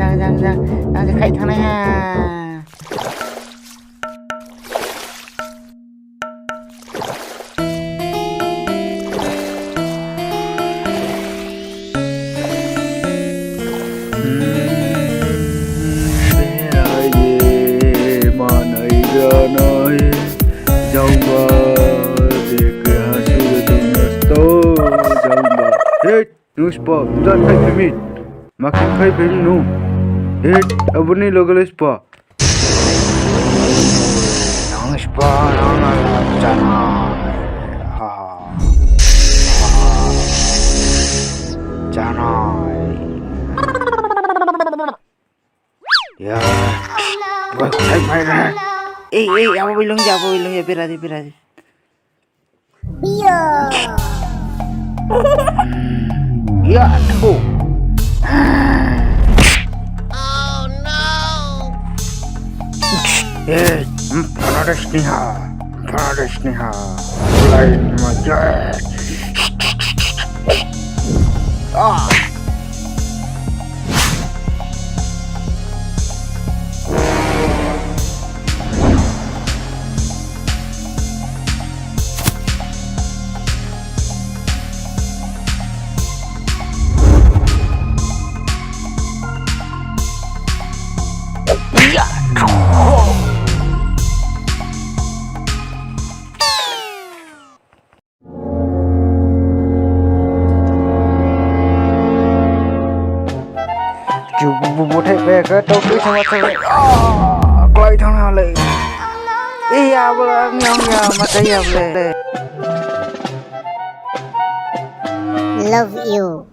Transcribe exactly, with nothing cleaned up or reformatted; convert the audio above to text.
Jang, jang, jang, jang se khaih thanngnai ha. Hmm, berai ye manai granai. Jangba, je keha suru tongno sto, jangba. Hei, nung spa, mja khai phai mi. Ma khe khai phai mi nung. Hei, abo ni loge le spa. Nung spa, nung na chana. Ha, ha. Chana. Ya. Wah, khai phai na. Ei, ei, abo bai lung ya, abo bai lung ya, bera di, bera di. Iya. Ya, tho. Eh, Bangladesh ni ha. Bangladesh ni ha. Lain ma ja. Ah. Chu bu bu bu thai pe ka tau tui sama tau. Ah, klái thang ha le. Iya, bo la ngiam ya, ma tei ya le. Love you.